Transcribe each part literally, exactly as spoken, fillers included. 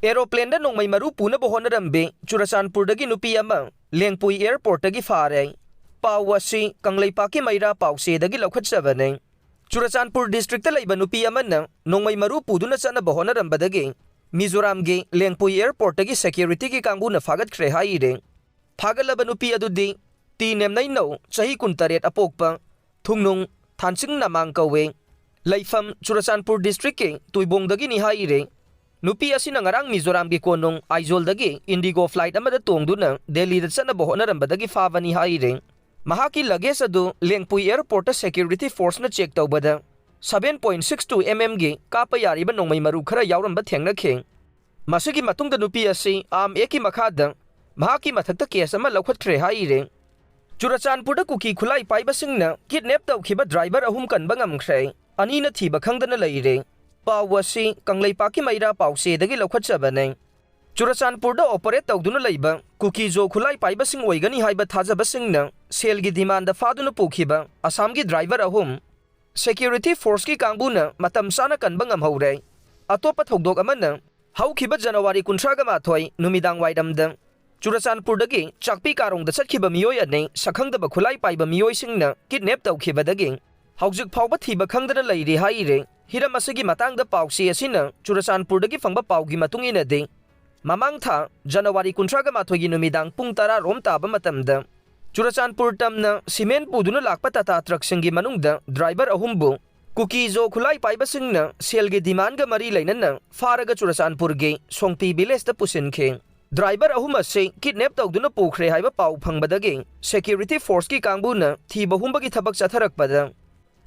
ꯑꯦꯔꯣꯄ꯭ꯂꯦꯟꯗ ꯅꯣꯡꯃꯩ ꯃꯔꯨ ꯄꯨꯅꯕ ꯍꯣꯠꯅꯔꯝꯕꯤ ꯆꯨꯔꯆꯥꯟꯄꯨꯔꯗꯒꯤ ꯅꯨꯄꯤ ꯑꯃ ꯂꯦꯡꯄꯨꯏ ꯑꯦꯌꯔꯄꯣꯔꯠꯇꯒꯤ ꯐꯥꯔꯦ꯫ ꯄꯥꯎ ꯑꯁꯤ ꯀꯪꯂꯩꯄꯥꯛꯀꯤ ꯃꯩꯔꯥ ꯄꯥꯎꯆꯦꯗꯒꯤ ꯂꯧꯈꯠꯆꯕꯅꯤ꯫ ꯆꯨꯔꯆꯥꯟꯄꯨꯔ ꯗꯤꯁꯇ꯭ꯔꯤꯛꯇ ꯂꯩꯕ ꯅꯨꯄꯤ ꯑꯃꯅ ꯅꯣꯡꯃꯩ ꯃꯔꯨ ꯄꯨꯗꯨꯅ ꯆꯠꯅꯕ ꯍꯣꯠꯅꯔꯝꯕꯗꯒꯤ ꯃꯤꯖꯣꯔꯥꯝꯒꯤ ꯂꯦꯡꯄꯨꯏ ꯑꯦꯌꯔꯄꯣꯔꯠꯇꯒꯤ ꯁꯦꯀ꯭ꯌꯨꯔꯤꯇꯤꯒꯤ ꯀꯥꯡꯕꯨꯅ ꯐꯥꯒꯠꯈ꯭ꯔꯦ ꯍꯥꯏꯔꯦ꯫ ꯐꯥꯒꯠꯂꯕ ꯅꯨꯄꯤ ꯑꯗꯨꯗꯤ ꯇꯤ ꯅꯦꯝꯅꯩꯅꯧ, ꯆꯍꯤ ꯀꯨꯟꯇꯔꯦꯠ ꯑꯄꯣꯛꯄ, ꯊꯨꯡꯅꯨꯡ ꯊꯥꯟꯆꯤꯡ ꯅꯃꯥꯡ ꯀꯧꯋꯦ꯫ ꯂꯩꯐꯝ ꯆꯨꯔꯆꯥꯟꯄꯨꯔ ꯗꯤꯁꯇ꯭ꯔꯤꯛꯀꯤ ꯇꯨꯏꯕꯣꯡꯗꯒꯤꯅꯤ ꯍꯥꯏꯔꯦ꯫ ꯅꯨꯄꯤ ꯑꯁꯤꯅ ꯉꯔꯥꯡ ꯃꯤꯖꯣꯔꯥꯝꯒꯤ ꯀꯣꯅꯨꯡ ꯑꯥꯏꯖꯣꯜꯗꯒꯤ ꯏꯟꯗꯤꯒꯣ ꯐ꯭ꯂꯥꯏꯠ ꯑꯃꯗ ꯇꯣꯡꯗꯨꯅ ꯗꯦꯜꯂꯤꯗ ꯆꯠꯅꯕ ꯍꯣꯠꯅꯔꯝꯕꯗꯒꯤ ꯐꯥꯕꯅꯤ ꯍꯥꯏꯔꯦ꯫ ꯃꯍꯥꯛꯀꯤ ꯂꯒꯦꯖ ꯑꯗꯨ ꯂꯦꯡꯄꯨꯏ ꯑꯦꯌꯔꯄꯣꯔꯠꯇ ꯁꯦꯀ꯭ꯌꯨꯔꯤꯇꯤ ꯐꯣꯔꯁꯅ ꯆꯦꯛ ꯇꯧꯕꯗ seven point six two M M ꯒꯤ ꯀꯥꯞꯄ ꯌꯥꯔꯤꯕ ꯅꯣꯡꯃꯩ ꯃꯔꯨ ꯈꯔ ꯌꯥꯎꯔꯝꯕ ꯊꯦꯡꯅꯈꯤ꯫ ꯃꯁꯤꯒꯤ ꯃꯇꯨꯡꯗ ꯅꯨꯄꯤ ꯑꯁꯤ ꯑꯥꯔꯝ ꯑꯦꯛꯀꯤ ꯃꯈꯥꯗ ꯃꯍꯥꯛꯀꯤ ꯃꯊꯛꯇ ꯀꯦꯁ ꯑꯃ ꯂꯧꯈꯠꯈ꯭ꯔꯦ ꯍꯥꯏꯔꯦ꯫ ꯆꯨꯔꯆꯥꯟꯄꯨꯔꯗ ꯀꯨꯀꯤ ꯈꯨꯠꯂꯥꯏ ꯄꯥꯏꯕꯁꯤꯡꯅ ꯀꯤꯗꯅꯦꯞ ꯇꯧꯈꯤꯕ ꯗ꯭ꯔꯥꯏꯚꯔ ꯑꯍꯨꯝ ꯀꯟꯕ ꯉꯝꯈ꯭ꯔꯦ꯫ ꯑꯅꯤꯅ ꯊꯤꯕ ꯈꯪꯗꯅ ꯂꯩꯔꯦ꯫ ꯄꯥꯎ ꯑꯁꯤ ꯀꯪꯂꯩꯄꯥꯛꯀꯤ ꯃꯩꯔꯥ ꯄꯥꯎꯆꯦꯗꯒꯤ ꯂꯧꯈꯠꯆꯕꯅꯦ꯫ ꯆꯨꯔꯆꯥꯟꯄꯨꯔꯗ ꯑꯣꯄꯔꯦꯠ ꯇꯧꯗꯨꯅ ꯂꯩꯕ ꯀꯨꯀꯤꯖꯣ ꯈꯨꯠꯂꯥꯏ ꯄꯥꯏꯕꯁꯤꯡ ꯑꯣꯏꯒꯅꯤ ꯍꯥꯏꯕ ꯊꯥꯖꯕꯁꯤꯡꯅ ꯁꯦꯜꯒꯤ ꯗꯤꯃꯥꯟꯗ ꯐꯥꯗꯨꯅ ꯄꯨꯈꯤꯕ ꯑꯁꯥꯝꯒꯤ ꯗ꯭ꯔꯥꯏꯚꯔ ꯑꯍꯨꯝ ꯁꯦꯀ꯭ꯌꯨꯔꯤꯇꯤ ꯐꯣꯔꯁꯀꯤ ꯀꯥꯡꯕꯨꯅ ꯃꯇꯝ ꯆꯥꯅ ꯀꯟꯕ ꯉꯝꯍꯧꯔꯦ꯫ ꯑꯇꯣꯞꯄ ꯊꯧꯗꯣꯛ ꯑꯃꯅ, ꯍꯧꯈꯤꯕ ꯖꯅꯋꯥꯔꯤ ꯀꯨꯟꯊ꯭ꯔꯥꯒ ꯃꯥꯊꯣꯏ ꯅꯨꯃꯤꯗꯥꯡ ꯋꯥꯏꯔꯝꯗ ꯆꯨꯔꯆꯥꯟꯄꯨꯔꯗꯒꯤ ꯆꯥꯛꯄꯤ ꯀꯥꯔꯣꯡꯗ ꯆꯠꯈꯤꯕ ꯃꯤꯑꯣꯏ ꯑꯅꯤ ꯁꯛꯈꯪꯗꯕ ꯈꯨꯠꯂꯥꯏ ꯄꯥꯏꯕ ꯃꯤꯑꯣꯏꯁꯤꯡꯅ ꯀꯤꯗꯅꯦꯞ ꯇꯧꯈꯤꯕꯗꯒꯤ ꯍꯧꯖꯤꯛ ꯐꯥꯎꯕ ꯊꯤꯕ ꯈꯪꯗꯅ ꯂꯩꯔꯤ ꯍꯥꯏꯔꯦ꯫ ꯍꯤꯔꯝ ꯑꯁꯤꯒꯤ ꯃꯇꯥꯡꯗ ꯄꯥꯎꯆꯦ ꯑꯁꯤꯅ ꯆꯨꯔꯆꯥꯟꯄꯨꯔꯗꯒꯤ ꯐꯪꯕ ꯄꯥꯎꯒꯤ ꯃꯇꯨꯡ ꯏꯟꯅꯗꯤ, ꯃꯃꯥꯡ ꯊꯥ ꯖꯅꯋꯥꯔꯤ ꯀꯨꯟꯊ꯭ꯔꯥꯒ ꯃꯥꯊꯣꯏꯒꯤ ꯅꯨꯃꯤꯗꯥꯡ ꯄꯨꯡ ꯇꯔꯥ ꯔꯣꯝ ꯇꯥꯕ ꯃꯇꯝꯗ ꯆꯨꯔꯆꯥꯟꯄꯨꯔ ꯇꯝꯅ ꯁꯤꯃꯦꯟ ꯄꯨꯗꯨꯅ ꯂꯥꯛꯄ ꯇꯥꯇꯥ ꯇ꯭ꯔꯛꯁꯤꯡꯒꯤ ꯃꯅꯨꯡꯗ ꯗ꯭ꯔꯥꯏꯚꯔ ꯑꯍꯨꯝꯕꯨ ꯀꯨꯀꯤꯖꯣ ꯈꯨꯠꯂꯥꯏ ꯄꯥꯏꯕꯁꯤꯡꯅ ꯁꯦꯜꯒꯤ ꯗꯤꯃꯥꯟꯒ ꯃꯔꯤ ꯂꯩꯅꯅ ꯐꯥꯔꯒ ꯆꯨꯔꯆꯥꯟꯄꯨꯔꯒꯤ ꯁꯣꯡꯄꯤ ꯚꯤꯂꯦꯖꯇ ꯄꯨꯁꯤꯟꯈꯤ꯫ ꯗ꯭ꯔꯥꯏꯚꯔ ꯑꯍꯨꯝ ꯑꯁꯤ ꯀꯤꯗꯅꯦꯞ ꯇꯧꯗꯨꯅ ꯄꯨꯈ꯭ꯔꯦ ꯍꯥꯏꯕ ꯄꯥꯎ ꯐꯪꯕꯗꯒꯤ ꯁꯦꯀ꯭ꯌꯨꯔꯤꯇꯤ ꯐꯣꯔꯁꯀꯤ ꯀꯥꯡꯕꯨꯅ ꯊꯤꯕ ꯍꯨꯝꯕꯒꯤ ꯊꯕꯛ ꯆꯠꯊꯔꯛꯄꯗ,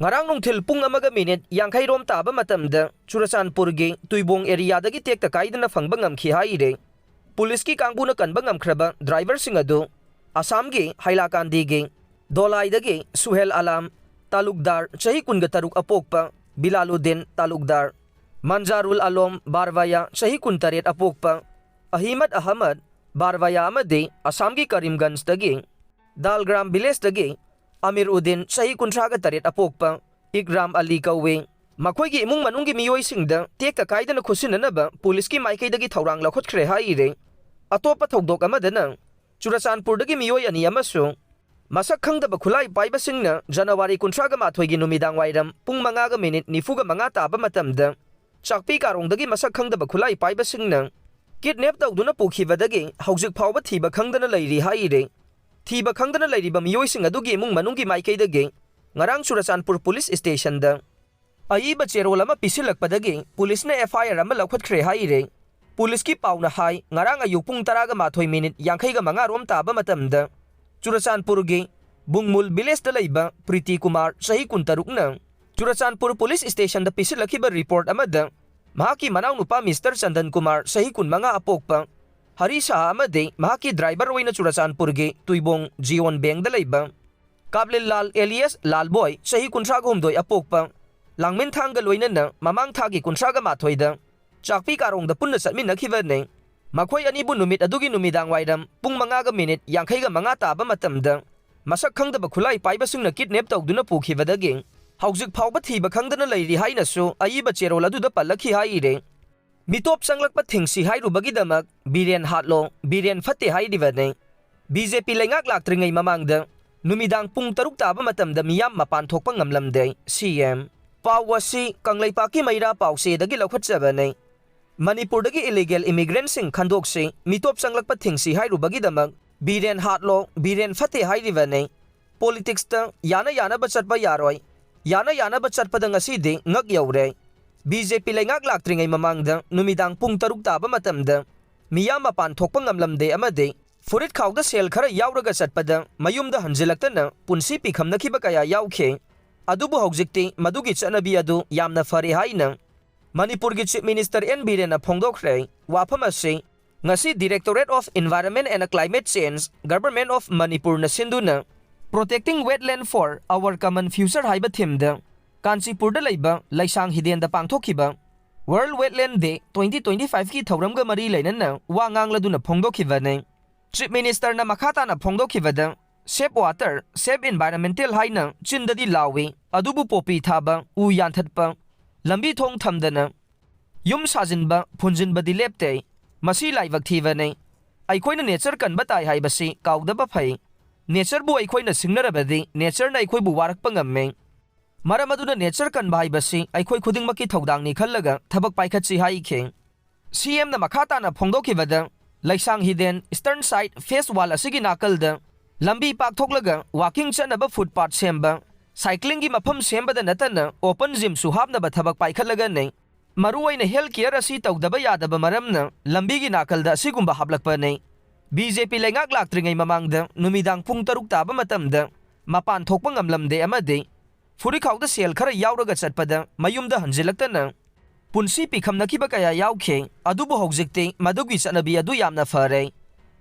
ꯉꯔꯥꯡ ꯅꯨꯡꯊꯤꯜ ꯄꯨꯡ ꯑꯃꯒ ꯃꯤꯅꯤꯠ ꯌꯥꯡꯈꯩ ꯔꯣꯝ ꯇꯥꯕ ꯃꯇꯝꯗ ꯆꯨꯔꯆꯥꯟꯄꯨꯔꯒꯤ ꯇꯨꯏꯕꯣꯡ ꯑꯦꯔꯤꯌꯥꯗꯒꯤ ꯇꯦꯛꯇ ꯀꯥꯏꯗꯅ ꯐꯪꯕ ꯉꯝꯈꯤ ꯍꯥꯏꯔꯦ꯫ ꯄꯨꯂꯤꯁꯀꯤ ꯀꯥꯡꯕꯨꯅ ꯀꯟꯕ ꯉꯝꯈ꯭ꯔꯕ ꯗ꯭ꯔꯥꯏꯚꯔꯁꯤꯡ ꯑꯗꯨ ꯑꯁꯥꯝꯒꯤ ꯍꯥꯏꯂꯥꯀꯥꯟꯗꯤꯒꯤ ꯗꯣꯂꯥꯏꯗꯒꯤ ꯁꯨꯍꯦꯜ ꯑꯂꯥꯝ ꯇꯥꯂꯨꯛꯗꯥꯔ, ꯆꯍꯤ ꯀꯨꯟꯒ ꯇꯔꯨꯛ ꯑꯄꯣꯛꯄ ꯕꯤꯂꯥꯂꯨꯗꯤꯟ ꯇꯥꯂꯨꯛꯗꯥꯔ, ꯃꯟꯖꯥꯔꯨꯜ ꯑꯂꯣꯝ ꯕꯥꯔꯕꯥꯌꯥ, ꯆꯍꯤ ꯀꯨꯟꯇꯔꯦꯠ ꯑꯄꯣꯛꯄ ꯑꯍꯤꯃꯠ ꯑꯍꯃꯗ ꯕꯥꯔꯕꯥꯌꯥ ꯑꯃꯗꯤ ꯑꯁꯥꯝꯒꯤ ꯀꯔꯤꯝꯒꯟꯖꯇꯒꯤ ꯗꯥꯜꯒ꯭ꯔꯥꯝ ꯚꯤꯂꯦꯖꯇꯒꯤ ꯑꯃꯤꯔ ꯎꯗꯤꯟ, ꯆꯍꯤ ꯀꯨꯟꯊ꯭ꯔꯥꯒ ꯇꯔꯦꯠ ꯑꯄꯣꯛꯄ ꯏꯛꯔꯥꯝ ꯑꯂꯤ ꯀꯧꯏ꯫ ꯃꯈꯣꯏꯒꯤ ꯏꯃꯨꯡ ꯃꯅꯨꯡꯒꯤ ꯃꯤꯑꯣꯏꯁꯤꯡꯗ ꯇꯦꯛꯇ ꯀꯥꯏꯗꯅ ꯈꯨꯠꯁꯤꯟꯅꯅꯕ ꯄꯨꯂꯤꯁꯀꯤ ꯃꯥꯏꯀꯩꯗꯒꯤ ꯊꯧꯔꯥꯡ ꯂꯧꯈꯠꯈ꯭ꯔꯦ ꯍꯥꯏꯔꯤ꯫ ꯑꯇꯣꯞꯄ ꯊꯧꯗꯣꯛ ꯑꯃꯗꯅ, ꯆꯨꯔꯆꯥꯟꯄꯨꯔꯗꯒꯤ ꯃꯤꯑꯣꯏ ꯑꯅꯤ ꯑꯃꯁꯨ ꯃꯁꯛ ꯈꯪꯗꯕ ꯈꯨꯠꯂꯥꯏ ꯄꯥꯏꯕꯁꯤꯡꯅ ꯖꯅꯋꯥꯔꯤ ꯀꯨꯟꯊ꯭ꯔꯥꯒ ꯃꯥꯊꯣꯏꯒꯤ ꯅꯨꯃꯤꯗꯥꯡ ꯋꯥꯏꯔꯝ ꯄꯨꯡ ꯃꯉꯥꯒ ꯃꯤꯅꯤꯠ ꯅꯤꯐꯨꯒ ꯃꯉꯥ ꯇꯥꯕ ꯃꯇꯝꯗ ꯆꯥꯛꯄꯤ ꯀꯥꯔꯣꯡꯗꯒꯤ ꯃꯁꯛ ꯈꯪꯗꯕ ꯈꯨꯠꯂꯥꯏ ꯄꯥꯏꯕꯁꯤꯡꯅ ꯀꯤꯗꯅꯦꯞ ꯇꯧꯗꯨꯅ ꯄꯨꯈꯤꯕꯗꯒꯤ ꯍꯧꯖꯤꯛ ꯐꯥꯎꯕ ꯊꯤꯕ ꯈꯪꯗꯅ ꯂꯩꯔꯤ ꯍꯥꯏꯔꯤ꯫ ꯊꯤꯕ ꯈꯪꯗꯅ ꯂꯩꯔꯤꯕ ꯃꯤꯑꯣꯏꯁꯤꯡ ꯑꯗꯨꯒꯤ ꯏꯃꯨꯡ ꯃꯅꯨꯡꯒꯤ ꯃꯥꯏꯀꯩꯗꯒꯤ ꯉꯔꯥꯡ ꯆꯨꯔꯆꯥꯟꯄꯨꯔ ꯄꯨꯂꯤꯁ ꯁ꯭ꯇꯦꯁꯟꯗ ꯑꯏꯕ ꯆꯦꯔꯣꯜ ꯑꯃ ꯄꯤꯁꯤꯜꯂꯛꯄꯗꯒꯤ ꯄꯨꯂꯤꯁꯅ ꯑꯦꯐ ꯑꯥꯏ ꯑꯥꯔ ꯑꯃ ꯂꯧꯈꯠꯈ꯭ꯔꯦ ꯍꯥꯏꯔꯤ꯫ ꯄꯨꯂꯤꯁꯀꯤ ꯄꯥꯎꯅ ꯍꯥꯏ, ꯉꯔꯥꯡ ꯑꯌꯨꯛ ꯄꯨꯡ ꯇꯔꯥꯒ ꯃꯥꯊꯣꯏ ꯃꯤꯅꯤꯠ ꯌꯥꯡꯈꯩꯒ ꯃꯉꯥ ꯔꯣꯝ ꯇꯥꯕ ꯃꯇꯝꯗ ꯆꯨꯔꯆꯥꯟꯄꯨꯔꯒꯤ ꯕꯨꯡꯃꯨꯜ ꯚꯤꯂꯦꯖꯇ ꯂꯩꯕ ꯄ꯭ꯔꯤꯇꯤ ꯀꯨꯃꯥꯔ, ꯆꯍꯤ ꯀꯨꯟꯇꯔꯨꯛꯅ ꯆꯨꯔꯆꯥꯟꯄꯨꯔ ꯄꯨꯂꯤꯁ ꯁ꯭ꯇꯦꯁꯟꯗ ꯄꯤꯁꯤꯜꯂꯛꯈꯤꯕ ꯔꯤꯄꯣꯔꯠ ꯑꯃꯗ ꯃꯍꯥꯛꯀꯤ ꯃꯅꯥꯎꯅꯨꯄꯥ ꯃꯤꯁꯇꯔ ꯆꯟꯗꯟ ꯀꯨꯃꯥꯔ, ꯆꯍꯤ ꯀꯨꯟꯃꯉꯥ ꯑꯄꯣꯛꯄ, ꯍꯔꯤ ꯁꯥꯍ ꯑꯃꯗꯤ ꯃꯍꯥꯛꯀꯤ ꯗ꯭ꯔꯥꯏꯚꯔ ꯑꯣꯏꯅ ꯆꯨꯔꯆꯥꯟꯄꯨꯔꯒꯤ ꯇꯨꯏꯕꯣꯡ ꯖꯤꯌꯣꯟ ꯕꯦꯡꯗ ꯂꯩꯕ ꯀꯥꯞꯂꯤꯜ ꯂꯥꯜ ꯑꯦꯂꯤꯌꯁ ꯂꯥꯜꯕꯣꯏ, ꯆꯍꯤ ꯀꯨꯟꯊ꯭ꯔꯥꯒ ꯍꯨꯝꯗꯣꯏ ꯑꯄꯣꯛꯄ, ꯂꯥꯡꯃꯤꯟꯊꯥꯡꯒ ꯂꯣꯏꯅꯅ ꯃꯃꯥꯡ ꯊꯥꯒꯤ ꯀꯨꯟꯊ꯭ꯔꯥꯒ ꯃꯥꯊꯣꯏꯗ ꯆꯥꯛꯄꯤ ꯀꯥꯔꯣꯡꯗ ꯄꯨꯟꯅ ꯆꯠꯃꯤꯟꯅꯈꯤꯕꯅꯤ꯫ ꯃꯈꯣꯏ ꯑꯅꯤꯕꯨ ꯅꯨꯃꯤꯠ ꯑꯗꯨꯒꯤ ꯅꯨꯃꯤꯗꯥꯡ ꯋꯥꯏꯔꯝ ꯄꯨꯡ ꯃꯉꯥꯒ ꯃꯤꯅꯤꯠ ꯌꯥꯡꯈꯩꯒ ꯃꯉꯥ ꯇꯥꯕ ꯃꯇꯝꯗ ꯃꯁꯛ ꯈꯪꯗꯕ ꯈꯨꯠꯂꯥꯏ ꯄꯥꯏꯕꯁꯤꯡꯅ ꯀꯤꯗꯅꯦꯞ ꯇꯧꯗꯨꯅ ꯄꯨꯈꯤꯕꯗꯒꯤ ꯍꯧꯖꯤꯛ ꯐꯥꯎꯕ ꯊꯤꯕ ꯈꯪꯗꯅ ꯂꯩꯔꯤ ꯍꯥꯏꯅꯁꯨ ꯑꯏꯕ ꯆꯦꯔꯣꯜ ꯑꯗꯨꯗ ꯄꯜꯂꯛꯈꯤ ꯍꯥꯏꯔꯤ꯫ ꯃꯤꯇꯣꯞ ꯆꯪꯂꯛꯄ ꯊꯤꯡꯁꯤ ꯍꯥꯏꯔꯨꯕꯒꯤꯗꯃꯛ ꯕꯤꯔꯦꯟ ꯍꯥꯠꯂꯣ, ꯕꯤꯔꯦꯟ ꯐꯠꯇꯦ ꯍꯥꯏꯔꯤꯕꯅꯤ꯫ ꯕꯤ ꯖꯦ ꯄꯤ ꯂꯩꯉꯥꯛ ꯂꯥꯛꯇ꯭ꯔꯤꯉꯩ ꯃꯃꯥꯡꯗ ꯅꯨꯃꯤꯗꯥꯡ ꯄꯨꯡ ꯇꯔꯨꯛ ꯇꯥꯕ ꯃꯇꯝꯗ ꯃꯤꯌꯥꯝ ꯃꯄꯥꯟ ꯊꯣꯛꯄ ꯉꯝꯂꯝꯗꯦ, ꯁꯤ ꯑꯦꯝ꯫ ꯄꯥꯎ ꯑꯁꯤ ꯀꯪꯂꯩꯄꯥꯛꯀꯤ ꯃꯩꯔꯥ ꯄꯥꯎꯆꯦꯗꯒꯤ ꯂꯧꯈꯠꯆꯕꯅꯤ꯫ ꯃꯅꯤꯄꯨꯔꯗꯒꯤ ꯏꯂꯤꯒꯦꯜ ꯏꯃꯤꯒ꯭ꯔꯦꯟꯁꯤꯡ ꯈꯟꯗꯣꯛꯁꯤ, ꯃꯤꯇꯣꯞ ꯆꯪꯂꯛꯄ ꯊꯤꯡꯁꯤ ꯍꯥꯏꯔꯨꯕꯒꯤꯗꯃꯛ ꯕꯤꯔꯦꯟ ꯍꯥꯠꯂꯣ, ꯕꯤꯔꯦꯟ ꯐꯠꯇꯦ ꯍꯥꯏꯔꯤꯕꯅꯤ꯫ ꯄꯣꯂꯤꯇꯤꯛꯁꯇ ꯌꯥꯅ ꯌꯥꯅꯕ ꯆꯠꯄ ꯌꯥꯔꯣꯏ꯫ ꯌꯥꯅ ꯌꯥꯅꯕ ꯆꯠꯄꯗ ꯉꯁꯤꯗꯤ ꯉꯛ ꯌꯧꯔꯦ꯫ ꯕꯤ ꯖꯦ ꯄꯤ ꯂꯩꯉꯥꯛ ꯂꯥꯛꯇ꯭ꯔꯤꯉꯩ ꯃꯃꯥꯡꯗ ꯅꯨꯃꯤꯗꯥꯡ ꯄꯨꯡ ꯇꯔꯨꯛ ꯇꯥꯕ ꯃꯇꯝꯗ ꯃꯤꯌꯥꯝ ꯃꯄꯥꯟ ꯊꯣꯛꯄ ꯉꯝꯂꯝꯗꯦ ꯑꯃꯗꯤ ꯐꯨꯔꯤꯠ ꯈꯥꯎꯗ ꯁꯦꯜ ꯈꯔ ꯌꯥꯎꯔꯒ ꯆꯠꯄꯗ ꯃꯌꯨꯝꯗ ꯍꯟꯖꯤꯜꯂꯛꯇꯅ ꯄꯨꯟꯁꯤ ꯄꯤꯈꯝꯅꯈꯤꯕ ꯀꯌꯥ ꯌꯥꯎꯈꯤ꯫ ꯑꯗꯨꯕꯨ ꯍꯧꯖꯤꯛꯇꯤ ꯃꯗꯨꯒꯤ ꯆꯠꯅꯕꯤ ꯑꯗꯨ ꯌꯥꯝꯅ ꯐꯔꯦ ꯍꯥꯏꯅ ꯃꯅꯤꯄꯨꯔꯒꯤ ꯆꯤꯐ ꯃꯤꯅꯤꯁꯇꯔ ꯑꯦꯟ ꯕꯤꯔꯦꯟꯅ ꯐꯣꯡꯗꯣꯛꯈ꯭ꯔꯦ꯫ ꯋꯥꯐꯝ ꯑꯁꯤ ꯉꯁꯤ Directorate of Environment and Climate Change, Government of ꯃꯅꯤꯄꯨꯔꯅ ꯁꯤꯟꯗꯨꯅ Protecting Wetland for Our Common Future ꯍꯥꯏꯕ ꯊꯤꯝꯗ ꯀꯥꯟꯆꯤꯄꯨꯔꯗ ꯂꯩꯕ ꯂꯩꯁꯥꯡ ꯍꯤꯗꯦꯟꯗ ꯄꯥꯡꯊꯣꯛꯈꯤꯕ World Wetland Day twenty twenty five ꯀꯤ ꯊꯧꯔꯝꯒ ꯃꯔꯤ ꯂꯩꯅꯅ ꯋꯥ ꯉꯥꯡꯂꯗꯨꯅ ꯐꯣꯡꯗꯣꯛꯈꯤꯕꯅꯤ꯫ ꯆꯤꯐ ꯃꯤꯅꯤꯁꯇꯔꯅ ꯃꯈꯥ ꯇꯥꯅ ꯐꯣꯡꯗꯣꯛꯈꯤꯕꯗ, "Save water, save environmental" ꯍꯥꯏꯅ ꯆꯤꯟꯗꯗꯤ ꯂꯥꯎꯏ, ꯑꯗꯨꯕꯨ ꯄꯣꯄꯤ ꯊꯥꯕ, ꯎ ꯌꯥꯟꯊꯠꯄ, ꯂꯝꯕꯤ ꯊꯣꯡ ꯊꯝꯗꯅ ꯌꯨꯝ ꯁꯥꯖꯤꯟꯕ, ꯐꯨꯟꯖꯤꯟꯕꯗꯤ ꯂꯦꯞꯇꯦ꯫ ꯃꯁꯤ ꯂꯥꯏꯕꯛ ꯊꯤꯕꯅꯤ꯫ ꯑꯩꯈꯣꯏꯅ ꯅꯦꯆꯔ ꯀꯟꯕ ꯇꯥꯏ ꯍꯥꯏꯕꯁꯤ ꯀꯥꯎꯗꯕ ꯐꯩ꯫ ꯅꯦꯆꯔꯕꯨ ꯑꯩꯈꯣꯏꯅ ꯁꯤꯡꯅꯔꯕꯗꯤ ꯅꯦꯆꯔꯅ ꯑꯩꯈꯣꯏꯕꯨ ꯋꯥꯔꯛꯄ ꯉꯝꯃꯤ꯫ ꯃꯔꯝ ꯑꯗꯨꯅ ꯅꯦꯆꯔ ꯀꯟꯕ ꯍꯥꯏꯕꯁꯤ ꯑꯩꯈꯣꯏ ꯈꯨꯗꯤꯡꯃꯛꯀꯤ ꯊꯧꯗꯥꯡꯅꯤ ꯈꯜꯂꯒ ꯊꯕꯛ ꯄꯥꯏꯈꯠꯁꯤ ꯍꯥꯏꯈꯤ꯫ ꯁꯤ ꯑꯦꯝꯅ ꯃꯈꯥ ꯇꯥꯅ ꯐꯣꯡꯗꯣꯛꯈꯤꯕꯗ, ꯂꯩꯁꯥꯡ ꯍꯤꯗꯦꯟ ꯏꯁꯇꯔꯟ ꯁꯥꯏꯠ ꯐꯦꯁ ꯋꯥꯜ ꯑꯁꯤꯒꯤ ꯅꯥꯀꯜꯗ ꯂꯝꯕꯤ ꯄꯥꯛꯊꯣꯛꯂꯒ ꯋꯥꯀꯤꯡ ꯆꯠꯅꯕ ꯐꯨꯠꯄꯥꯠ ꯁꯦꯝꯕ, ꯁꯥꯏꯀ꯭ꯂꯤꯡꯒꯤ ꯃꯐꯝ ꯁꯦꯝꯕꯗ ꯅꯠꯇꯅ ꯑꯣꯄꯟ ꯖꯤꯝꯁꯨ ꯍꯥꯞꯅꯕ ꯊꯕꯛ ꯄꯥꯏꯈꯠꯂꯒꯅꯤ꯫ ꯃꯔꯨꯑꯣꯏꯅ ꯍꯦꯜꯊ ꯀꯤꯌꯔ ꯑꯁꯤ ꯇꯧꯗꯕ ꯌꯥꯗꯕ ꯃꯔꯝꯅ ꯂꯝꯕꯤꯒꯤ ꯅꯥꯀꯜꯗ ꯑꯁꯤꯒꯨꯝꯕ ꯍꯥꯞꯂꯛꯄꯅꯤ꯫ ꯕꯤ ꯖꯦ ꯄꯤ ꯂꯩꯉꯥꯛ ꯂꯥꯛꯇ꯭ꯔꯤꯉꯩ ꯃꯃꯥꯡꯗ ꯅꯨꯃꯤꯗꯥꯡ ꯄꯨꯡ ꯇꯔꯨꯛ ꯇꯥꯕ ꯃꯇꯝꯗ ꯃꯄꯥꯟ ꯊꯣꯛꯄ ꯉꯝꯂꯝꯗꯦ ꯑꯃꯗꯤ ꯐꯨꯔꯤꯈꯥꯎꯗ ꯁꯦꯜ ꯈꯔ ꯌꯥꯎꯔꯒ ꯆꯠꯄꯗ ꯃꯌꯨꯝꯗ ꯍꯟꯖꯤꯜꯂꯛꯇꯅ ꯄꯨꯟꯁꯤ ꯄꯤꯈꯝꯅꯈꯤꯕ ꯀꯌꯥ ꯌꯥꯎꯈꯤ꯫ ꯑꯗꯨꯕꯨ ꯍꯧꯖꯤꯛꯇꯤ ꯃꯗꯨꯒꯤ ꯆꯠꯅꯕꯤ ꯑꯗꯨ ꯌꯥꯝꯅ ꯐꯔꯦ꯫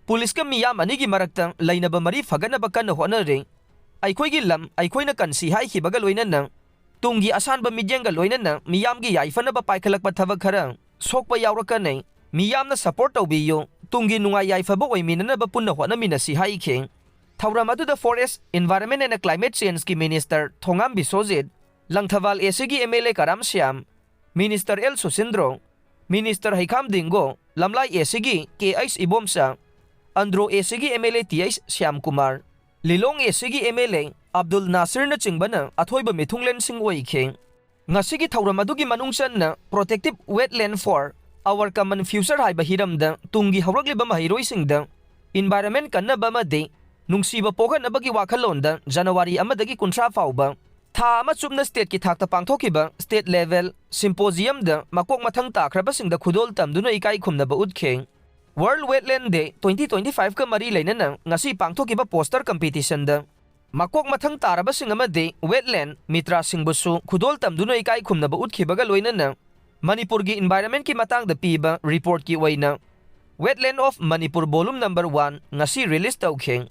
ꯄꯨꯂꯤꯁꯀ ꯃꯤꯌꯥꯝ ꯑꯅꯤꯒꯤ ꯃꯔꯛꯇ ꯂꯩꯅꯕ ꯃꯔꯤ ꯐꯒꯠꯅꯕ ꯀꯟꯅ ꯍꯣꯠꯅꯔꯤ꯫ ꯑꯩꯈꯣꯏꯒꯤ ꯂꯝ ꯑꯩꯈꯣꯏꯅ ꯀꯟꯁꯤ ꯍꯥꯏꯈꯤꯕꯒ ꯂꯣꯏꯅꯅ ꯇꯨꯡꯒꯤ ꯑꯁꯥꯟꯕ ꯃꯤꯠꯌꯦꯡꯒ ꯂꯣꯏꯅꯅ ꯃꯤꯌꯥꯝꯒꯤ ꯌꯥꯏꯐꯅꯕ ꯄꯥꯏꯈꯠꯂꯛꯄ ꯊꯕꯛ ꯈꯔ ꯁꯣꯛꯄ ꯌꯥꯎꯔꯛꯀꯅꯤ꯫ ꯃꯤꯌꯥꯝꯅ ꯁꯄꯣꯔꯠ ꯇꯧꯕꯤꯌꯨ꯫ ꯇꯨꯡꯒꯤ ꯅꯨꯡꯉꯥꯏ ꯌꯥꯏꯐꯕ ꯑꯣꯏꯃꯤꯟꯅꯅꯕ ꯄꯨꯟꯅ ꯍꯣꯠꯅꯃꯤꯟꯅꯁꯤ ꯍꯥꯏꯈꯤ꯫ ꯊꯧꯔꯝ ꯑꯗꯨꯗ ꯐꯣꯔꯦꯁ, ꯏꯟꯚꯥꯏꯔꯟꯃꯦꯟ ꯑꯦꯟ ꯀ꯭ꯂꯥꯏꯃꯦꯠ ꯆꯦꯟꯖꯀꯤ ꯃꯤꯅꯤꯁꯇꯔ ꯊꯣꯉꯥꯝ ꯕꯤꯁꯣꯖꯤꯠ, ꯂꯪꯊꯕꯥꯜ ꯑꯦ ꯁꯤꯒꯤ M L A Karam Shyam, minister L Susindro, minister Heikham Dingo, Lamlai A ꯁꯤꯒꯤ K H Ibomcha, Andro A ꯁꯤꯒꯤ M L A T H Shyam Kumar, Lilong A ꯁꯤꯒꯤ ꯑꯦꯝ ꯑꯦꯜ ꯑꯦ ꯑꯕꯗꯨꯜ ꯅꯥꯁꯤꯔꯅꯆꯤꯡꯕꯅ ꯑꯊꯣꯏꯕ ꯃꯤꯊꯨꯡꯂꯦꯟꯁꯤꯡ ꯑꯣꯏꯈꯤ꯫ ꯉꯁꯤꯒꯤ ꯊꯧꯔꯝ ꯑꯗꯨꯒꯤ ꯃꯅꯨꯡ ꯆꯟꯅ Protective Wetland for Our Common Future ꯍꯥꯏꯕ ꯍꯤꯔꯝꯗ ꯇꯨꯡꯒꯤ ꯍꯧꯔꯛꯂꯤꯕ ꯃꯍꯩꯔꯣꯏꯁꯤꯡꯗ ꯏꯟꯚꯥꯏꯔꯟꯃꯦꯟ ꯀꯟꯅꯕ ꯑꯃꯗꯤ ꯅꯨꯡꯁꯤꯕ ꯄꯣꯛꯍꯟꯅꯕꯒꯤ ꯋꯥꯈꯜꯂꯣꯟꯗ ꯖꯅꯋꯥꯔꯤ ꯑꯃꯗꯒꯤ ꯀꯨꯟꯊ꯭ꯔꯥ ꯐꯥꯎꯕ ꯊꯥ ꯑꯃ ꯆꯨꯞꯅ ꯁ꯭ꯇꯦꯠꯀꯤ ꯊꯥꯛꯇ ꯄꯥꯡꯊꯣꯛꯈꯤꯕ ꯁ꯭ꯇꯦꯠ ꯂꯦꯚꯦꯜ ꯁꯤꯝꯄꯣꯖꯤꯌꯝꯗ ꯃꯀꯣꯛ ꯃꯊꯪ ꯇꯥꯈ꯭ꯔꯕꯁꯤꯡꯗ ꯈꯨꯗꯣꯜ ꯇꯝꯗꯨꯅ ꯏꯀꯥꯏ ꯈꯨꯝꯅꯕ ꯎꯠꯈꯤ꯫ World Wetland Day twenty twenty five ꯀ ꯃꯔꯤ ꯂꯩꯅꯅ ꯉꯁꯤ ꯄꯥꯡꯊꯣꯛꯈꯤꯕ ꯄꯣꯁꯇꯔ ꯀꯝꯄꯤꯇꯤꯁꯟꯗ ꯃꯀꯣꯛ ꯃꯊꯪ ꯇꯥꯔꯕꯁꯤꯡ ꯑꯃꯗꯤ ꯋꯦꯠꯂꯦꯟ ꯃꯤꯇ꯭ꯔꯥꯁꯤꯡꯕꯨꯁꯨ ꯈꯨꯗꯣꯜ ꯇꯝꯗꯨꯅ ꯏꯀꯥꯏ ꯈꯨꯝꯅꯕ ꯎꯠꯈꯤꯕꯒ ꯂꯣꯏꯅꯅ ꯃꯅꯤꯄꯨꯔꯒꯤ ꯏꯟꯚꯥꯏꯔꯟꯃꯦꯟꯀꯤ ꯃꯇꯥꯡꯗ ꯄꯤꯕ ꯔꯤꯄꯣꯔꯠꯀꯤ ꯑꯣꯏꯅ Wetland of Manipur Volume Number One ꯉꯁꯤ ꯔꯤꯂꯤꯖ ꯇꯧꯈꯤ꯫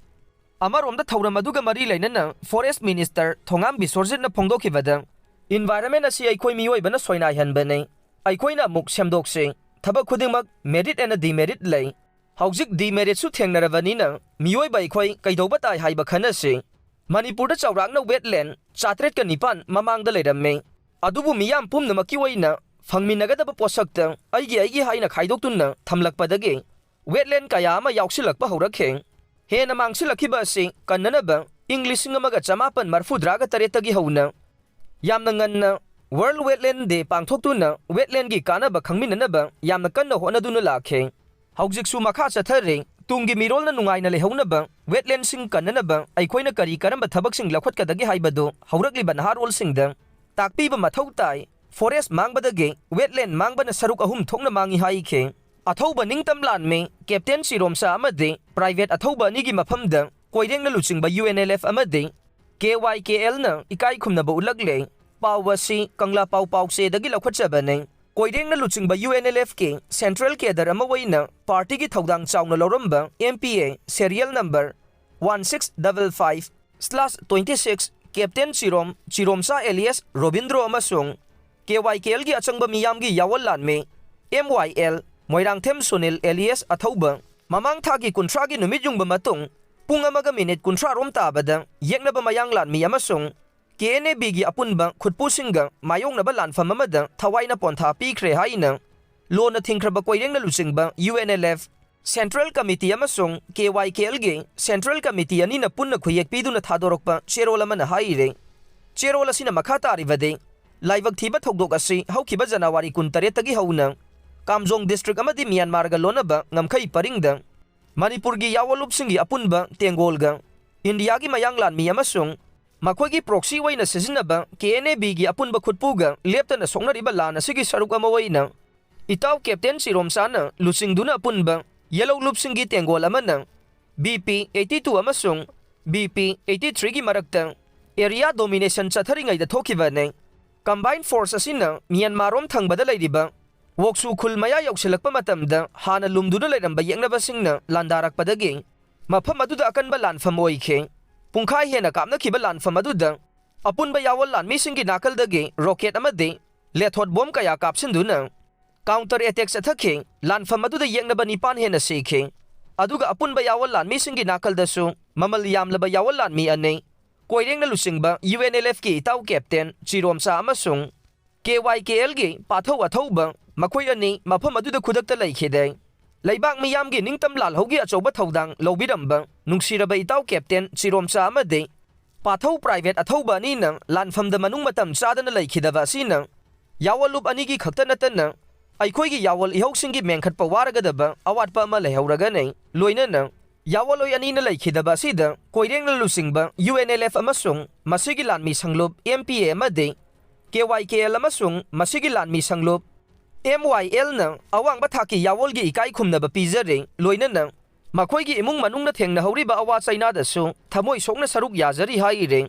ꯑꯃꯔꯣꯝꯗ ꯊꯧꯔꯝ ꯑꯗꯨꯒ ꯃꯔꯤ ꯂꯩꯅꯅ ꯐꯣꯔꯦꯁ ꯃꯤꯅꯤꯁꯇꯔ ꯊꯣꯉꯥꯝ ꯕꯤꯁꯣꯔꯖꯤꯠꯅ ꯐꯣꯡꯗꯣꯛꯈꯤꯕꯗ, ꯏꯟꯚꯥꯏꯔꯟꯃꯦꯟ ꯑꯁꯤ ꯑꯩꯈꯣꯏ ꯃꯤꯑꯣꯏꯕꯅ ꯁꯣꯏꯅꯥꯏꯍꯟꯕꯅꯤ꯫ ꯑꯩꯈꯣꯏꯅ ꯑꯃꯨꯛ ꯁꯦꯝꯗꯣꯛꯁꯤ꯫ ꯊꯕꯛ ꯈꯨꯗꯤꯡꯃꯛ ꯃꯦꯔꯤꯠ ꯑꯦꯟ ꯗꯤꯃꯦꯔꯤꯠ ꯂꯩ꯫ ꯍꯧꯖꯤꯛ ꯗꯤꯃꯦꯔꯤꯠꯁꯨ ꯊꯦꯡꯅꯔꯕꯅꯤꯅ ꯃꯤꯑꯣꯏꯕ ꯑꯩꯈꯣꯏ ꯀꯩꯗꯧꯕ ꯇꯥꯏ ꯍꯥꯏꯕ ꯈꯟꯅꯁꯤ꯫ ꯃꯅꯤꯄꯨꯔꯗ ꯆꯥꯎꯔꯥꯛꯅ ꯋꯦꯠꯂꯦꯟ ꯆꯥꯇ꯭ꯔꯦꯠꯀ ꯅꯤꯄꯥꯟ ꯃꯃꯥꯡꯗ ꯂꯩꯔꯝꯃꯤ꯫ ꯑꯗꯨꯕꯨ ꯃꯤꯌꯥꯝ ꯄꯨꯝꯅꯃꯛꯀꯤ ꯑꯣꯏꯅ ꯐꯪꯃꯤꯟꯅꯒꯗꯕ ꯄꯣꯠꯁꯛꯇ ꯑꯩꯒꯤ ꯑꯩꯒꯤ ꯍꯥꯏꯅ ꯈꯥꯏꯗꯣꯛꯇꯨꯅ ꯊꯝꯂꯛꯄꯗꯒꯤ wetland ꯀꯌꯥ ꯑꯃ ꯌꯥꯎꯁꯤꯜꯂꯛꯄ ꯍꯧꯔꯛꯈꯤ꯫ ꯍꯦꯟꯅ ꯃꯥꯡꯁꯤꯜꯂꯛꯈꯤꯕ ꯑꯁꯤ ꯀꯟꯅꯅꯕ ꯏꯪ ꯂꯤꯁꯤꯡ ꯑꯃꯒ ꯆꯃꯥꯄꯟ ꯃꯔꯐꯨꯇꯔꯥꯒ ꯇꯔꯦꯠꯇꯒꯤ ꯍꯧꯅ ꯌꯥꯝꯅ ꯉꯟꯅ World Wetland Day ꯄꯥꯡꯊꯣꯛꯇꯨꯅ wetlandꯒꯤ ꯀꯥꯟꯅꯕ ꯈꯪꯃꯤꯟꯅꯅꯕ ꯌꯥꯝꯅ ꯀꯟꯅ ꯍꯣꯠꯅꯗꯨꯅ ꯂꯥꯛꯈꯤ꯫ ꯍꯧꯖꯤꯛꯁꯨ ꯃꯈꯥ ꯆꯠꯊꯔꯤ꯫ ꯇꯨꯡꯒꯤ ꯃꯤꯔꯣꯜꯅ ꯅꯨꯡꯉꯥꯏꯅ ꯂꯩꯍꯧꯅꯕ wetlandꯁꯤꯡ ꯀꯟꯅꯅꯕ ꯑꯩꯈꯣꯏꯅ ꯀꯔꯤ ꯀꯔꯝꯕ ꯊꯕꯛꯁꯤꯡ ꯂꯧꯈꯠꯀꯗꯒꯦ ꯍꯥꯏꯕꯗꯨ ꯍꯧꯔꯛꯂꯤꯕ ꯅꯍꯥꯔꯣꯜꯁꯤꯡꯗ ꯇꯥꯛꯄꯤꯕ ꯃꯊꯧ ꯇꯥꯏ꯫ Forest ꯃꯥꯡꯕꯗꯒꯤ wetland ꯃꯥꯡꯕꯅ ꯁꯔꯨꯛ ꯑꯍꯨꯝ ꯊꯣꯛꯅ ꯃꯥꯡꯏ ꯍꯥꯏꯈꯤ꯫ ꯑꯊꯧꯕ ꯅꯤꯡꯇꯝ ꯂꯥꯟꯃꯤ ꯀꯦꯞꯇꯦꯟ ꯆꯤꯔꯣꯝꯆꯥ ꯑꯃꯗꯤ private ꯑꯊꯧꯕ ꯑꯅꯤꯒꯤ ꯃꯐꯝꯗ ꯀꯣꯏꯔꯦꯡꯅ ꯂꯨꯆꯤꯡꯕ UNLF ꯑꯃꯗꯤ KYKLꯅ ꯏꯀꯥꯏ ꯈꯨꯝꯅꯕ ꯎꯠꯂꯛꯂꯦ꯫ ꯄꯥꯎ ꯑꯁꯤ ꯀꯪꯂꯥ ꯄꯥꯎ ꯄꯥꯎꯆꯦꯗꯒꯤ ꯂꯧꯈꯠꯆꯕꯅꯤ꯫ ꯀꯣꯏꯔꯦꯡꯅ ꯂꯨꯆꯤꯡꯕ UNLFꯀꯤ central cadre ꯑꯃ ꯑꯣꯏꯅ partyꯒꯤ ꯊꯧꯗꯥꯡ ꯆꯥꯎꯅ ꯂꯧꯔꯝꯕ MPA serial number one six double five slash twenty six captain Chirom, Chiromcha alias Robindro ꯑꯃꯁꯨꯡ KYKLꯒꯤ ꯑꯆꯪꯕ ꯃꯤꯌꯥꯝꯒꯤ ꯌꯥꯑꯣꯜ ꯂꯥꯟꯃꯤ MYL ꯃꯣꯏꯔꯥꯡꯊꯦꯝ ꯁꯨꯅꯤꯜ alias ꯑꯊꯧꯕ ꯃꯃꯥꯡ ꯊꯥꯒꯤ ꯀꯨꯟꯊ꯭ꯔꯥꯒꯤ ꯅꯨꯃꯤꯠ ꯌꯨꯡꯕ ꯃꯇꯨꯡ ꯄꯨꯡ ꯑꯃꯒ ꯃꯤꯅꯤꯠ ꯀꯨꯟꯊ꯭ꯔꯥ ꯔꯣꯝ ꯇꯥꯕꯗ ꯌꯦꯛꯅꯕ ꯃꯌꯥꯡ ꯂꯥꯟꯃꯤ ꯑꯃꯁꯨꯡ KNABꯒꯤ ꯑꯄꯨꯟꯕ ꯈꯨꯠꯄꯨꯁꯤꯡꯒ ꯃꯥꯌꯣꯛꯅꯕ ꯂꯥꯟꯐꯝ ꯑꯃꯗ ꯊꯋꯥꯏꯅ ꯄꯣꯟꯊꯥ ꯄꯤꯈ꯭ꯔꯦ ꯍꯥꯏꯅ ꯂꯣꯟꯅ ꯊꯤꯡꯈ꯭ꯔꯕ ꯀꯣꯏꯔꯦꯡꯅ ꯂꯨꯆꯤꯡꯕ UNLF central committee ꯑꯃꯁꯨꯡ KYKLꯒꯤ central committee ꯑꯅꯤꯅ ꯄꯨꯟꯅ ꯈꯨꯌꯦꯛ ꯄꯤꯗꯨꯅ ꯊꯥꯗꯣꯔꯛꯄ ꯆꯦꯔꯣꯜ ꯑꯃꯅ ꯍꯥꯏꯔꯤ꯫ ꯆꯦꯔꯣꯜ ꯑꯁꯤꯅ ꯃꯈꯥ ꯇꯥꯔꯤꯕꯗꯤ, ꯂꯥꯏꯕꯛ ꯊꯤꯕ ꯊꯧꯗꯣꯛ ꯑꯁꯤ ꯍꯧꯈꯤꯕ ꯖꯅꯋꯥꯔꯤ ꯀꯨꯟꯇꯔꯦꯠꯇꯒꯤ ꯍꯧꯅ ꯀꯥꯝꯖꯣꯡ district ꯑꯃꯗꯤ ꯃ꯭ꯌꯥꯟꯃꯥꯔꯒ ꯂꯣꯟꯅꯕ ꯉꯝꯈꯩ ꯄꯔꯤꯡꯗ ꯃꯅꯤꯄꯨꯔꯒꯤ ꯌꯥꯑꯣꯜꯂꯨꯞꯁꯤꯡꯒꯤ ꯑꯄꯨꯟꯕ ꯇꯦꯡꯒꯣꯜꯒ ꯏꯟꯗꯤꯌꯥꯒꯤ ꯃꯌꯥꯡ ꯂꯥꯟꯃꯤ ꯑꯃꯁꯨꯡ ꯃꯈꯣꯏꯒꯤ proxy ꯑꯣꯏꯅ ꯁꯤꯖꯤꯟꯅꯕ KNABꯒꯤ ꯑꯄꯨꯟꯕ ꯈꯨꯠꯄꯨꯒ ꯂꯦꯞꯇꯅ ꯁꯣꯛꯅꯔꯤꯕ ꯂꯥꯟ ꯑꯁꯤꯒꯤ ꯁꯔꯨꯛ ꯑꯃ ꯑꯣꯏꯅ ꯏꯇꯥꯎ ꯀꯦꯞꯇꯦꯟ ꯆꯤꯔꯣꯝꯆꯥꯅ ꯂꯨꯆꯤꯡꯗꯨꯅ ꯑꯄꯨꯟꯕ ꯌꯦꯜꯍꯧꯂꯨꯞꯁꯤꯡꯒꯤ ꯇꯦꯡꯒꯣꯜ ꯑꯃꯅ BP eighty two ꯑꯃꯁꯨꯡ BP eighty threeꯒꯤ ꯃꯔꯛꯇ area domination ꯆꯠꯊꯔꯤꯉꯩꯗ ꯊꯣꯛꯈꯤꯕꯅꯤ꯫ Combined force ꯑꯁꯤꯅ ꯃ꯭ꯌꯥꯟꯃꯥꯔ ꯔꯣꯝ ꯊꯪꯕꯗ ꯂꯩꯔꯤꯕ ꯋꯣꯛꯁꯨ ꯈꯨꯜ ꯃꯌꯥ ꯌꯧꯁꯤꯜꯂꯛꯄ ꯃꯇꯝꯗ ꯍꯥꯟꯅ ꯂꯨꯝꯗꯨꯅ ꯂꯩꯔꯝꯕ ꯌꯦꯛꯅꯕꯁꯤꯡꯅ ꯂꯥꯟꯗꯥꯔꯛꯄꯗꯒꯤ ꯃꯐꯝ ꯑꯗꯨꯗ ꯑꯀꯟꯕ ꯂꯥꯟꯐꯝ ꯑꯣꯏꯈꯤ꯫ ꯄꯨꯡꯈꯥꯏ ꯍꯦꯟꯅ ꯀꯥꯞꯅꯈꯤꯕ ꯂꯥꯟꯐꯝ ꯑꯗꯨꯗ ꯑꯄꯨꯟꯕ ꯌꯥꯑꯣꯜ ꯂꯥꯟꯃꯤꯁꯤꯡꯒꯤ ꯅꯥꯀꯜꯗꯒꯤ rocket ꯑꯃꯗꯤ lethot bomb ꯀꯌꯥ ꯀꯥꯞꯁꯤꯟꯗꯨꯅ counter attack ꯆꯠꯊꯈꯤ꯫ ꯂꯥꯟꯐꯝ ꯑꯗꯨꯗ ꯌꯦꯛꯅꯕ ꯅꯤꯄꯥꯟ ꯍꯦꯟꯅ ꯁꯤꯈꯤ꯫ ꯑꯗꯨꯒ ꯑꯄꯨꯟꯕ ꯌꯥꯑꯣꯜ ꯂꯥꯟꯃꯤꯁꯤꯡꯒꯤ ꯅꯥꯀꯜꯗꯁꯨ ꯃꯃꯜ ꯌꯥꯝꯂꯕ ꯌꯥꯑꯣꯜ ꯂꯥꯟꯃꯤ ꯑꯅꯤ, ꯀꯣꯏꯔꯦꯡꯅ ꯂꯨꯆꯤꯡꯕ ꯌꯨ ꯑꯦꯟ ꯑꯦꯜ ꯑꯦꯐꯀꯤ ꯏꯇꯥꯎ ꯀꯦꯞꯇꯦꯟ ꯆꯤꯔꯣꯝꯆꯥ ꯑꯃꯁꯨꯡ ꯀꯦ ꯋꯥꯏ ꯀꯦ ꯑꯦꯜꯒꯤ ꯄꯥꯊꯧ ꯑꯊꯧꯕ, ꯃꯈꯣꯏ ꯑꯅꯤ ꯃꯐꯝ ꯑꯗꯨꯗ ꯈꯨꯗꯛꯇ ꯂꯩꯈꯤꯗꯦ꯫ ꯂꯩꯕꯥꯛ ꯃꯤꯌꯥꯝꯒꯤ ꯅꯤꯡꯇꯝ ꯂꯥꯜꯍꯧꯒꯤ ꯑꯆꯧꯕ ꯊꯧꯗꯥꯡ ꯂꯧꯕꯤꯔꯝꯕ ꯅꯨꯡꯁꯤꯔꯕ ꯏꯇꯥꯎ ꯀꯦꯞꯇꯦꯟ ꯆꯤꯔꯣꯝꯆꯥ ꯑꯃꯗꯤ ꯄꯥꯊꯧ ꯄ꯭ꯔꯥꯏꯚꯦꯠ ꯑꯊꯧꯕ ꯑꯅꯤꯅ ꯂꯥꯟꯐꯝꯗ ꯃꯅꯨꯡ ꯃꯇꯝ ꯆꯥꯗꯅ ꯂꯩꯈꯤꯗꯕ ꯑꯁꯤꯅ ꯌꯥꯑꯣꯟꯂꯨꯞ ꯑꯅꯤꯒꯤ ꯈꯛꯇ ꯅꯠꯇꯅ ꯑꯩꯈꯣꯏꯒꯤ ꯌꯥꯑꯣꯜ ꯏꯍꯧꯁꯤꯡꯒꯤ ꯃꯦꯟꯈꯠꯄ ꯋꯥꯔꯒꯗꯕ ꯑꯋꯥꯠꯄ ꯑꯃ ꯂꯩꯍꯧꯔꯒꯅꯤ꯫ ꯂꯣꯏꯅꯅ ꯌꯥꯑꯣꯜꯂꯣꯏ ꯑꯅꯤꯅ ꯂꯩꯈꯤꯗꯕ ꯑꯁꯤꯗ ꯀꯣꯏꯔꯦꯡꯅ ꯂꯨꯆꯤꯡꯕ ꯌꯨ ꯑꯦꯟ ꯑꯦꯜ ꯑꯦꯐ ꯑꯃꯁꯨꯡ ꯃꯁꯤꯒꯤ ꯂꯥꯟꯃꯤ ꯁꯪꯂꯨꯞ ꯑꯦꯝ ꯄꯤ ꯑꯦ ꯑꯃꯗꯤ ꯀꯦ ꯋꯥꯏ ꯀꯦ ꯑꯦꯜ ꯑꯃꯁꯨꯡ ꯃꯁꯤꯒꯤ ꯂꯥꯟꯃꯤ ꯁꯪꯂꯨꯞ ꯑꯦꯝ ꯋꯥꯏ ꯑꯦꯜꯅ ꯑꯋꯥꯡꯕ ꯊꯥꯛꯀꯤ ꯌꯥꯑꯣꯜꯒꯤ ꯏꯀꯥꯏ ꯈꯨꯝꯅꯕ ꯄꯤꯖꯔꯤ꯫ ꯂꯣꯏꯅꯅ ꯃꯈꯣꯏꯒꯤ ꯏꯃꯨꯡ ꯃꯅꯨꯡꯅ ꯊꯦꯡꯅꯍꯧꯔꯤꯕ ꯑꯋꯥ ꯆꯩꯅꯥꯗꯁꯨ ꯊꯃꯣꯏ ꯁꯣꯛꯅ ꯁꯔꯨꯛ ꯌꯥꯖꯔꯤ ꯍꯥꯏꯔꯤ꯫